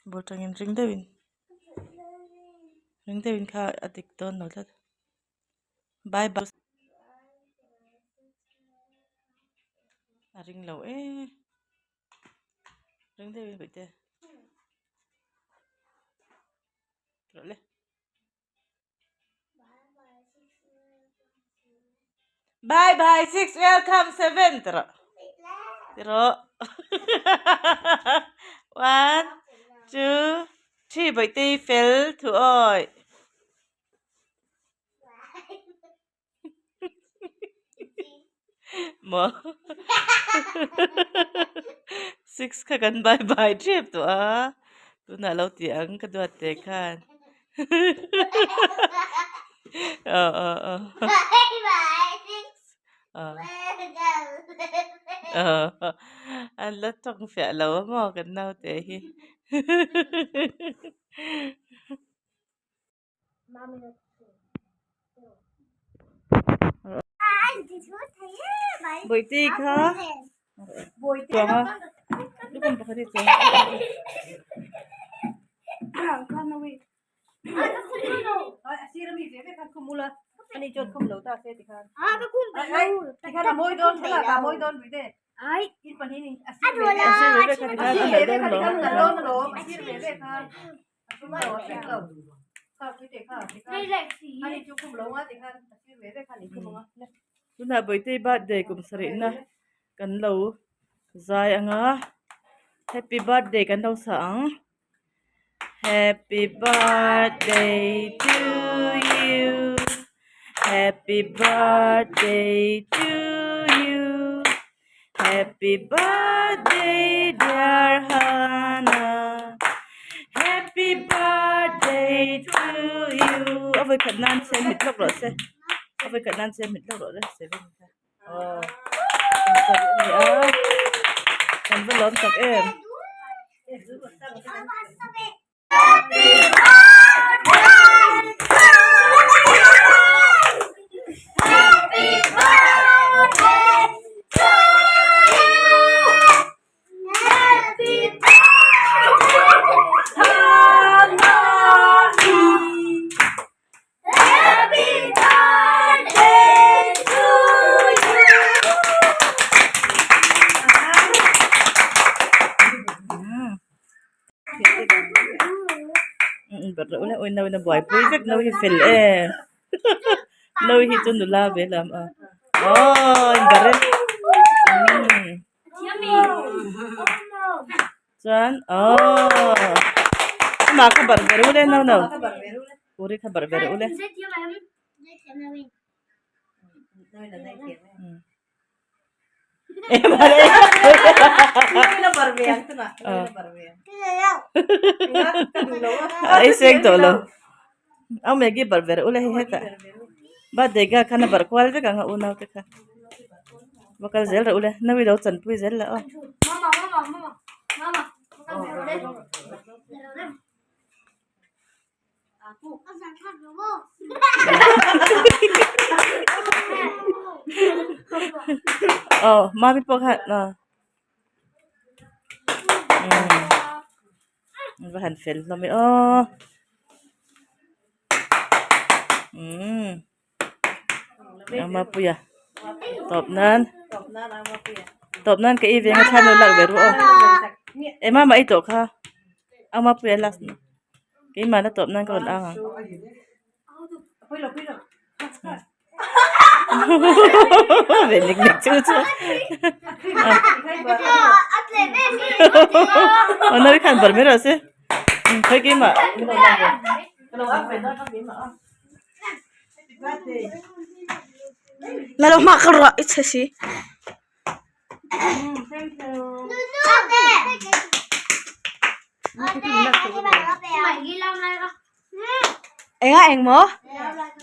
Bul tangin ring deuhin ring deuhin kha a dik dawn lo tlat bye bye a ring lo e ring deuhin bawih te rawh le. Bye bye 6 welcome 7 tiro. Tiro. 1 2 3 bawihte fel thu awi. Maw 6 kha kan bye bye tep tawh a tunah lo ti ang ka duat teh khan aw aw aw aw an la tawng fiah lo a maw kan naute hi. Bawihte kha chuang a lukhum pakhat hi chuang Tunah Bawihte birthday kum sarihna kan lo zai ang a happy birthday kan lo sa ang happy birthday to you happy birthday to you Happy birthday dear Hannah Happy birthday to you A vawi khat nan che mit lawk rawh se A vawi khat nan che mit lawk rawh le seven kha aw kum sarih a ni a kan va lawm tak em. Ui buaipui vek no hi fel em no hi chu nula ve lam a aww in bar e chuan aww amah kha barh ve reuh le no no puri kha barh ve reuh le. Ai seng tawh lo au maggie barh ve reuh le hei hetah birthday girl khan a barh kual vek ang a unau te kha va kal zel reuh le nawi lo chanpui zel la aw. Aw mami pawh khan aw umm va han fel hlawm e aw umm Mapuia tawp nan tawp nan ka i veng a thla lak ve ru aw ema mah i tawh kha a Mapuia last na keimahna tawp nan ka rawn ang ang ve nik nik chu chu aw nawi khan bar mai rawh se khawi keimah La lo hma ka ruah i chhe si. Enga eng maw?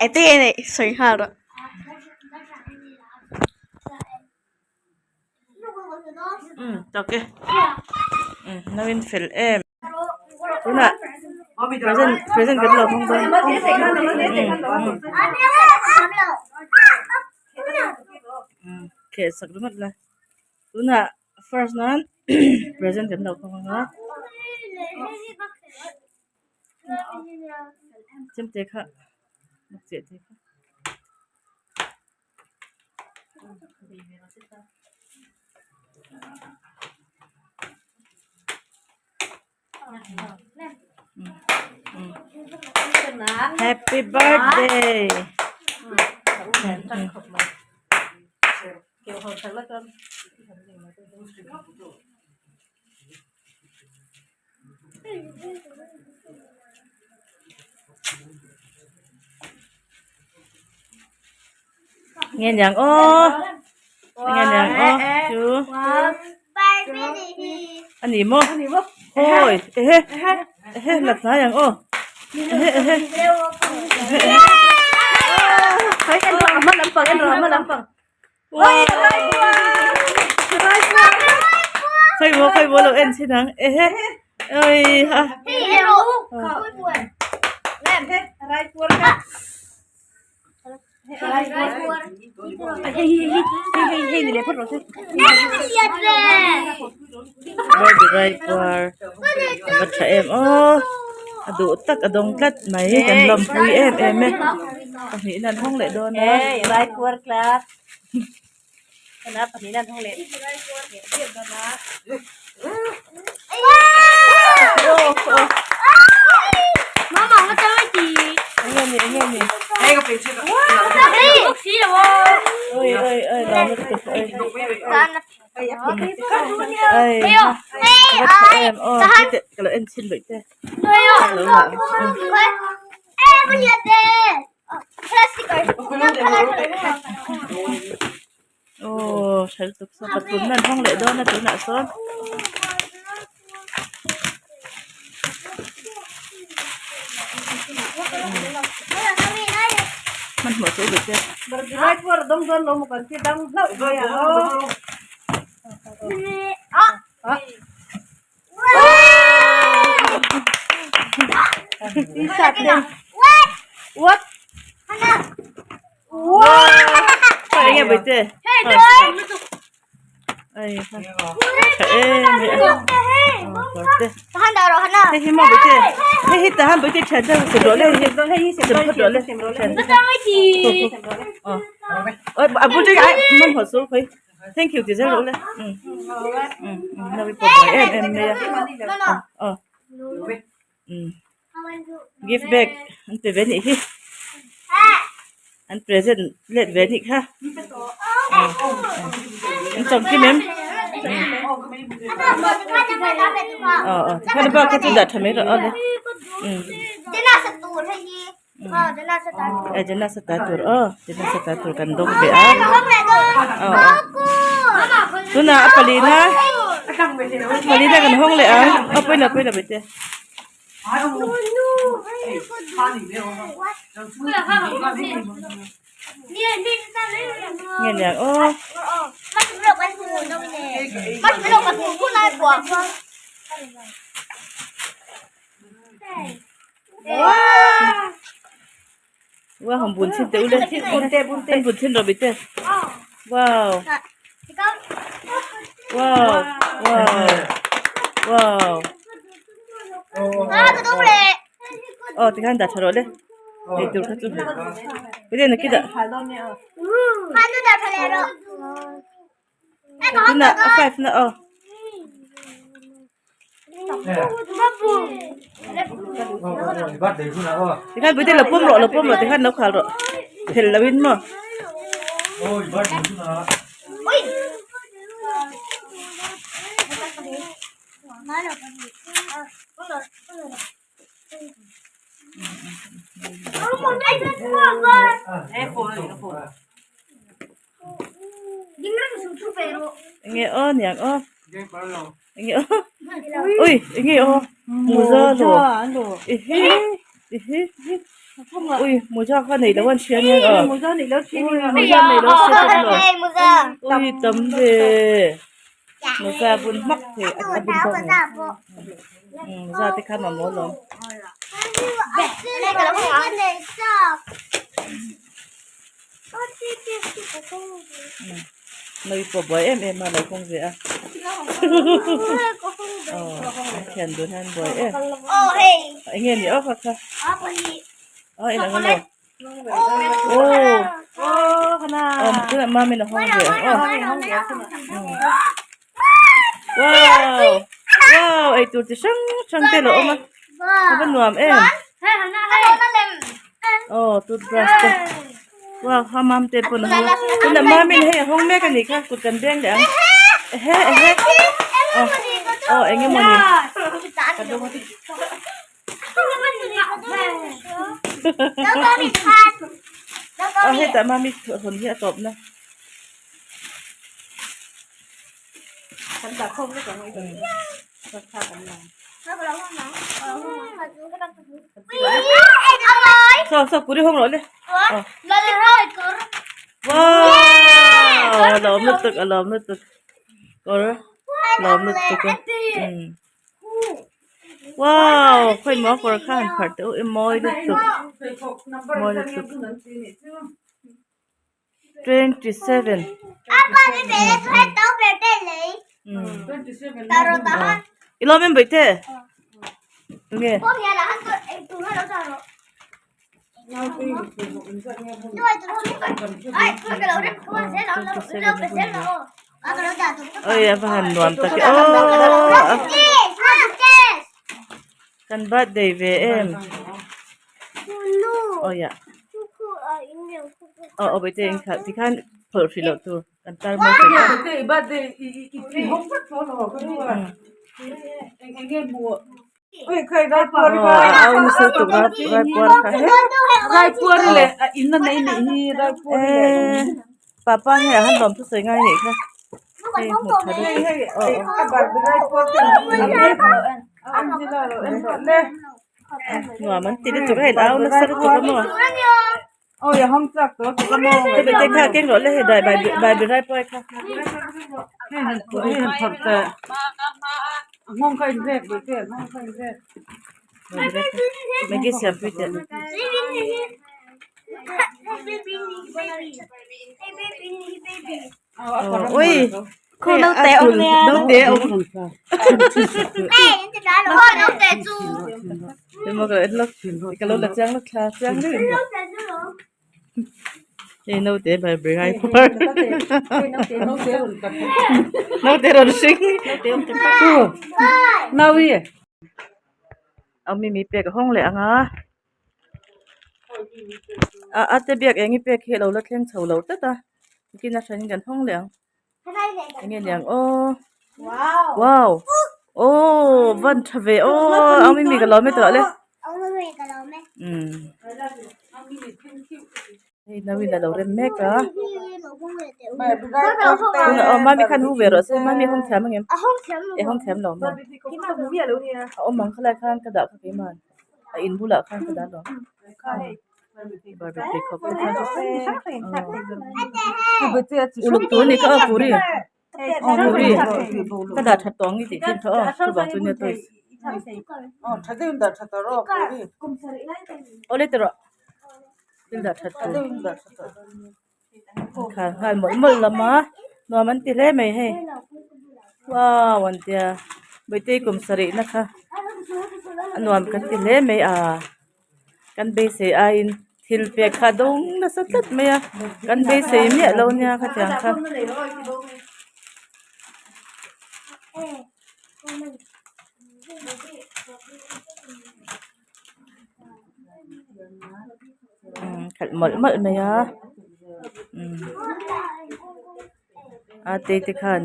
Ete nei sawi nghal rawh. Um tak e um nauin fel em tunah present present kan lo hmang dawn um um kheh sak ringawt la tunah. First nan present kan lo hmang ang a chemte kha chiah te kha. Happy birthday nghe nhạc ô nghe nhạc ô chú anh gì mô ôi ê ê lật lá nhạc ô ê ê khơi bố khơi bố lộc em xin thắng ê ơi ha Birthday puar a va tha em aw a duh tak a dawng tlat mai kan lawmpui em em e pahnih in an hawng leh dawn a. Enge ni enge ni oi oi oi lawm lutuk oi oi a va tha em aw teh ka lo en chhin luih te ka lo lah aw tha lutuk saw pathum na an hawng leh dawn a tunah sawn. Hmanhmawh chu dik e. Enge bawihte hei hi maw bawihte hei hi tahan bawihte thian te sem rawh le hei hi sem phawt rawh le thian te a bul te ai hmanhmawh chu khawi thank you ti zel rawh le nawi pawh buai em em mai a aw gift bag an pe ve anih hi an present let ve anih kha an chawm kim em aw aw tikhan bak kha chu dah tha mai rawh aw le eh jana sata tur aw jana sata tur kan dawng ve a aw aw tunah a palina palina kan hawng leh ang aw pawina pawina bawihte. Nge niang aw. Wow, hom bun chin te ule. Kan bun chin rawh bite. Wow. Wow. Wow. Wow. Oh, tikhan dah tha rawh le. Ei tur kha chu. Bite na kida. Tuna a five na aw. Tikhan bawihte lo pawm rawh lo pawm rawh tikhan lo khal rawh phel lo in maw. Enge aw niang aw enge aw ui enge aw muza lo ehe ehe ui muza kha nei lo an hria aniang aw muza nei lo ui tam ve muza bun hmak thei a bun bawk nen muza te kha mamawh alawm. Nui pawh buai em em a lo kawng ve a. Aw an thian dun hian buai em. Eng nge ni aw kha kha. Aw en ang emaw. Aw aw tunah mamin a hawng ve ang aw. Wow wow eitur chi hrang hrang te lo awm a a va nuam em. Aw toothbrush te wow ha mam te pawn a hawng a tunah mamin hei a hawng mek a nih kha kut kan beng leh ang ehe ehe aw aw eng emaw ni. Aw hetah mami hawn hi a tawp na. Saw saw kuri hawng rawh le. Aw. Wow! A lawm lutuk a lawm lutuk. Kawr lawm lutuk a. Wow! Khawi maw kawr kha han pharh teh u i mawi lutuk mawi lutuk. 27 I lawm em bawihte? Tunge? Oi a va han nuam tak e aw kan birthday ve em awi ah aw aw bawihte inkhalh tikhan phawrh hrih loh tur. Kan tar mai thei a. Aw a au nasa lutuk raipuar kha he. Eee papa nge a han lawm thusawi ngai anih kha hei hmuh tha lutuk aw aw nuam an ti lutuk a hei au nasa lutuk a maw. Hemi te kha keng rawh le hei dai bai bai rai pawh kha. Maggie siam pui teh. Ui Khu naute awm nia. Naute awm. Ka lo la chiang lo thla chiang deuh in. Hei naute bai bai ngai pawr. Naute rawn hring. Aw mimi pek a hawng leh ang a. A a te biak eng i pek hi a lo la thleng chho lo tlat a nikin a hranin kan hawng leh ang eng nge niang aw wow aw van tha ve aw ang mimi ka lawm e tawh le umm hei nauin a lo rem mek a tunah aw mami khan hung ve rawh se mami a hawng thiam ang em e hawng thiam lo maw a awm ang khalai khan ka dah kha keimah. A in bulah khan ka dah lo barbecue khawp te kha uluk tur a ni kha aw puri puri ka dah that tawh ang i tih thin kha aw chuvang chu nia toys awle ti rawh thil dah that tur khar nghal mawlh mawlh lam a nuam an ti hle mai hei wow an tia Bawihtei kum sarih na kha a nuam kan ti hle mai a kan beisei aiin thil pek kha a dawng nasa tlat mai a kan beisei miah lo nia khatiang kha. Khalh mawlh mawlh mai a a te te khan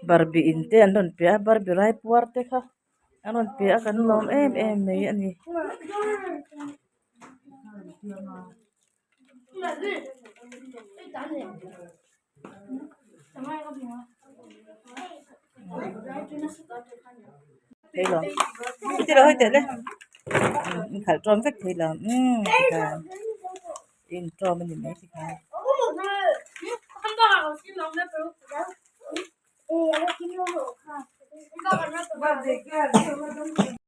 barbie in te an rawn pe a barbie rai puar te kha an rawn pe a kan lawm em em mai a ni. Thei lo ti lo hei teh le inkhalh ṭawm vek thei lo umm tikhan in ṭawm a ni mai tikhan.